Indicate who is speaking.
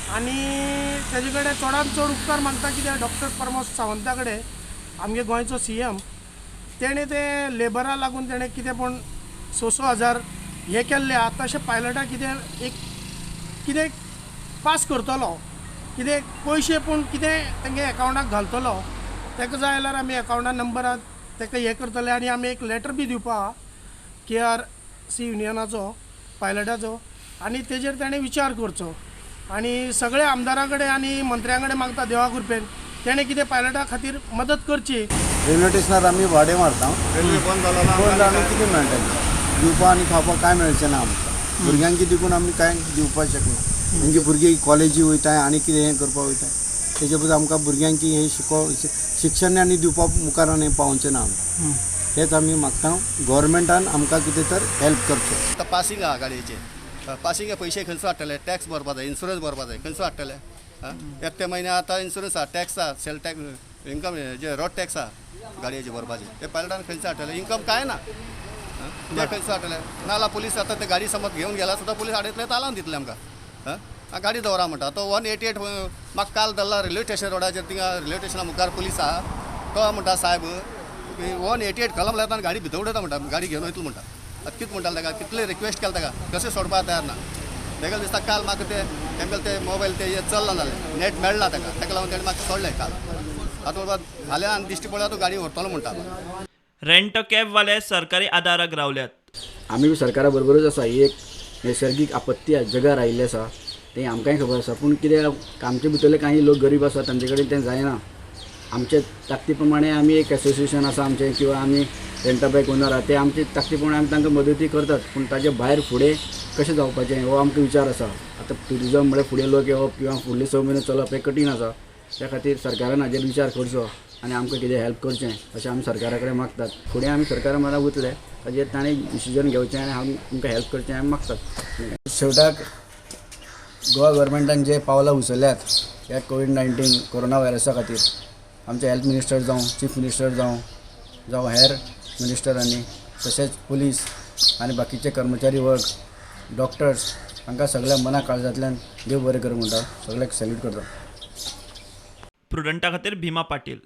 Speaker 1: आनी तेजे कडेन चडांत चड उपकार मागता कित्याक डॉक्टर प्रमोद सावंता कडेन आमगे गोंयचो सीएम तेणें ते लेबरा लागून तेणें कितें पूण 6-6 हजार हें केल्लें आहा. तशें पायलटाक कितें एक कितें पास करतलो, कितें पयशे पूण कितें तेंगे एकावंटाक घालतलो, ताका जाय जाल्यार आमी एकावंटा नंबरार ताका हें करतले. आनी आमी एक लेटर बी दिवपा KRC युनियनाचो पायलटाचो, आनी तेजेर ताणें विचार करचो. आनी सगळे आमदारा कडेन आनी मंत्र्यां कडेन मागता देवा कृपेन तेणें कितें पायलटा खातीर मदत करची.
Speaker 2: रेल्वे स्टेशनार आमी भाडें मारता,
Speaker 3: रेल्वे बंद
Speaker 2: बंद आमी कितें मेळटा दिवपा आनी खावपाक कांय मेळचें ना आमकां. भुरग्यांक देखून आमी कांय दिवपाक शकना. म्हणजे भुरगीं कॉलेजी वयताय आनी कितें हें करपाक वयताय, तेजे बद्दल आमकां भुरग्यांक हें शिक्षण आनी दिवपाक मुखार आनी पावचें ना आमी. हेच आमी मागता गव्हर्मेंटान आमकां कितें तर हेल्प करचें.
Speaker 3: आतां पासिंग आहा गाडयेचें, पासिंगे पयशे खंयचो हाडटले, टॅक्स भरपा जाय, इन्शुरन्स भरपा जाय, खंयचो हाडटले? एकटे म्हयने आतां इन्शुरन्स आहा, टॅक्स आहा, सेल टॅक्स, इन्कम जे रोड टॅक्स आहा गाडयेचे भरपाचे, ते पायलटान खंयचो हाडटले? इन्कम कांय ना, ते खंयचो हाडटले? नाजाल्यार पुलीस आतां ते गाडी समज घेवन गेल्यार सुद्दां पुलीस आडयतले, तालावन दितले आमकां. गाडी दवरा म्हणटा तो 188 म्हाका काल धरला रेल्वे स्टेशन रोडाचेर, थिंगा रेल्वे स्टेशना मुखार पुलीस आहा, तो म्हणटा सायब 188 कलम लायता आनी गाडी भितर उडयता म्हणटा, गाडी घेवन वयतलो म्हणटा. आतां कितें म्हणटाले ताका, कितले रिक्वेस्ट केलें ताका, कशें सोडपाक तयार ना. ताका दिसता काल म्हाका ते तेमगेले ते मोबायल ते चल्ला जालें, नेट मेळना ताका, ताका लागून तेणें म्हाका सोडलें काल. आतां बाबा फाल्यां आनी दिश्टी पडल्यार तूं गाडी व्हरतलो म्हणटा.
Speaker 4: रेंट कॅबवाले सरकारी आदाराक रावल्यात.
Speaker 5: आमी सरकारा बरोबरूच आसा. ही एक नैसर्गीक आपत्ती जगार आयिल्ली आसा, तें आमकांय खबर आसा. पूण कितें आमचे भितरले कांय लोक गरीब आसा, तांचे कडेन तें जायना. आमचे ताकदी प्रमाणे आमी एक एसोसिएशन आसा आमचें, किंवा आमी रेंटा बायक ओनर आहा, ते आमचे ताकदी प्रमाणे आमी तांकां मदती करतात. पूण ताजे भायर फुडें कशें जावपाचें हो आमकां विचार आसा. आतां ट्युरिजम म्हळ्यार फुडें लोक येवप किंवा फुडले 6 म्हयने चलप हें कठीण आसा. त्या खातीर सरकारान हाजेर विचार करचो आनी आमकां कितें हेल्प करचें अशें आमी सरकारा कडेन मागतात. फुडें आमी सरकारा मरा वतले ताजेर ताणें डिसिजन घेवचें आनी आमी आमकां हेल्प करचें आमी मागतात. शेवटाक गोवा गव्हर्मेंटान जे पावलां उचलल्यात ह्या COVID-19 corona व्हायरसा खातीर, आमचे हेल्थ मिनिस्टर जावं, चीफ मिनिस्टर जावं हेर मिनिस्टरांनी, तशेंच पुलीस आनी बाकीचे कर्मचारी वर्ग, डॉक्टर्स, हांकां सगळ्या मना काळजांतल्यान देव बरें करूं म्हणटा, सगळ्याक सॅल्यूट करता.
Speaker 4: प्रुडंटा खातीर भीमा पाटील.